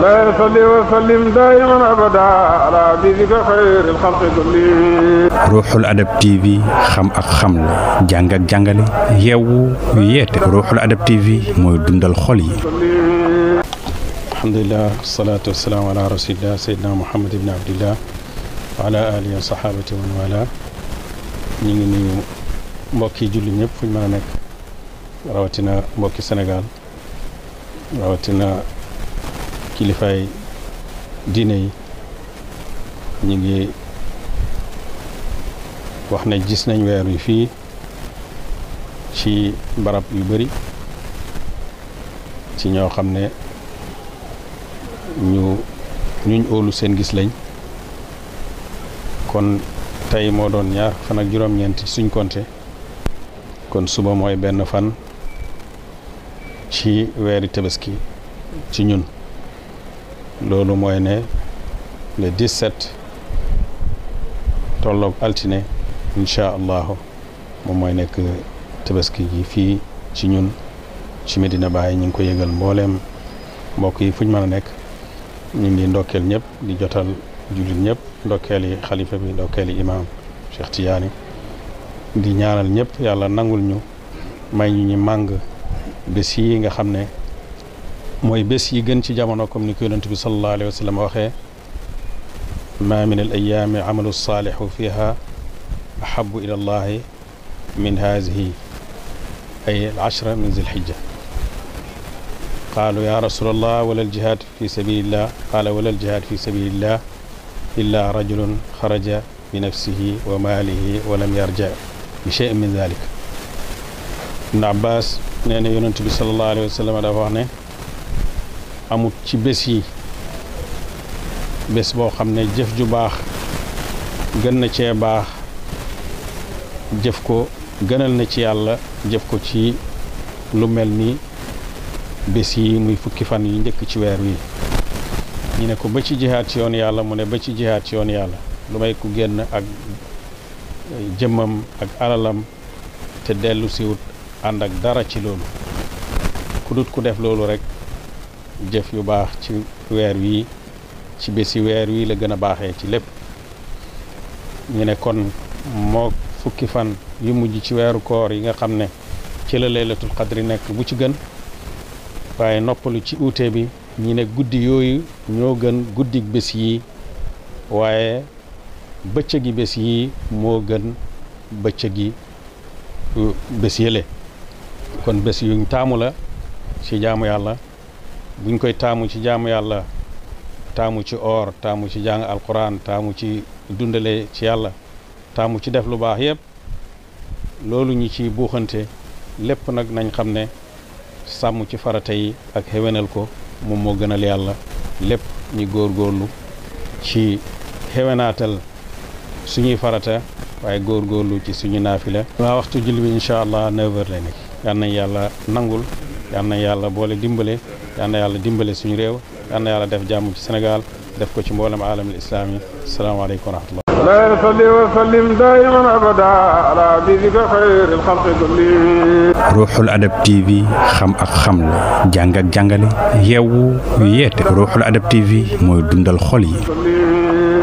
لا يصلي وسلم دائما أبدا على حبيبك خير الخلق كلهم. Ruuxul Adab TV xam ak xamle jàng ak jàngale yeewu yeete Ruuxul Adab TV mooy dundal xol yi. alhamdulilah wasalaatu wasalaamu ala rasulillah sayyidina Muhammad ibn Abdillah wa ala alihi wa sahabati wa man wala. ñu ngi nuyu mbokki julli ñëpp fu ñu mën a nekk rawatina mbokki Sénégal rawatina kilifaay diine yi. ñu ngi wax ne gis nañ weer wi fii ci barab yu bari ci ñoo xam ne ñuñ óolu seen gis lañ. kon tey moo doon ñaar fan ak juróom-ñeent ci suñ konte kon suba mooy benn fan ci weeri tabaski ci ñun. loolu mooy ne le 17 tolloog altine incha allahu moom mooy nekk tabaski ji fii ci ñun ci Medina Baye. ñu ngi ko yëgal mbooleem mbokk yi fuñ mën a nekk. ñu ngi ndokkeel ñëpp di jotal jullit ñëpp ndokkeel yi xalifa bi ndokkeel yi imaam Cheikh Tidiane di ñaanal ñëpp yàlla nangul ñu may ñu màng bés yi nga xam ne mooy bés yi gën ci jamono comme ni ko yonent bi sallallahu alayhi wa sallam waxee ma min al ayaami amalu saalihu fiha ahabu ila allahi min haadihi ay al ashra min zilhijja. qaalu ya rasulallah wala al jihad fi sabilillah qaala wala al jihad fi sabilillah illa rajulun xaraja bi nafsihi wa maalihi wa lam yarja bi cheyin min dalik. Ibn Abbas nee na yonent bi sallallahu alayhi wa sallam dafa wax ne amut ci bés yi bés boo xam ne jëf ju baax gën na cee baax jëf ko gënal na ci yàlla jëf ko ci lu mel ni bés yi muy fukki fan yi njëkk ci weer wi. ñu ne ko ba ci jihaad ci yoon yàlla mu ne ba ci jihaad ci yoon yàlla lu may ku génn ak jëmmam ak alalam te dellu siwut ànd ak dara ci loolu. ku dut ku def loolu rek jëf yu baax ci weer wi ci bési weer wi la gën a baaxee ci lépp. ñu ne kon moo fukki fan yu mujj ci weeru koor yi nga xam ne ci la laylatul qadri nekk bu ci gën. waaye noppalu ci uute bi ñi ne guddi yooyu ñoo gën guddik bés yi waaye bëccëgi bés yi moo gën bëccëgi bés yële. kon bés yuñ taamu la ci jaamu yàlla. buñ koy taamu ci jaamu yàlla taamu ci oor taamu ci jàng alquran taamu ci dundale ci yàlla taamu ci def lu baax yëpp loolu ñi ci buuxante lépp nag nañ xam ne sàmm ci farata yi ak xewenal ko moom moo gënal yàlla lépp. ñi góorgóorlu ci xewenaatal suñuy farata waaye góorgóorlu ci suñu naafila. waa waxtu julli bi incha allah 9h lay nekk. yal nañ yàlla nangul yal nañ yàlla boole dimbale yal na yàlla dimbale suñu réew yal na yàlla def jàmm ci Sénégal def ko ci mboolem alamil islami. asalaamaaleykum wa rahmatullah. لا يصلي وسلم دائما أبدا على حبيبك خير الخلق كلهم. Ruuxul Adab TV xam ak xamle jàng ak jàngale yeewu yeete Ruuxul Adab TV mooy dundal xol yi.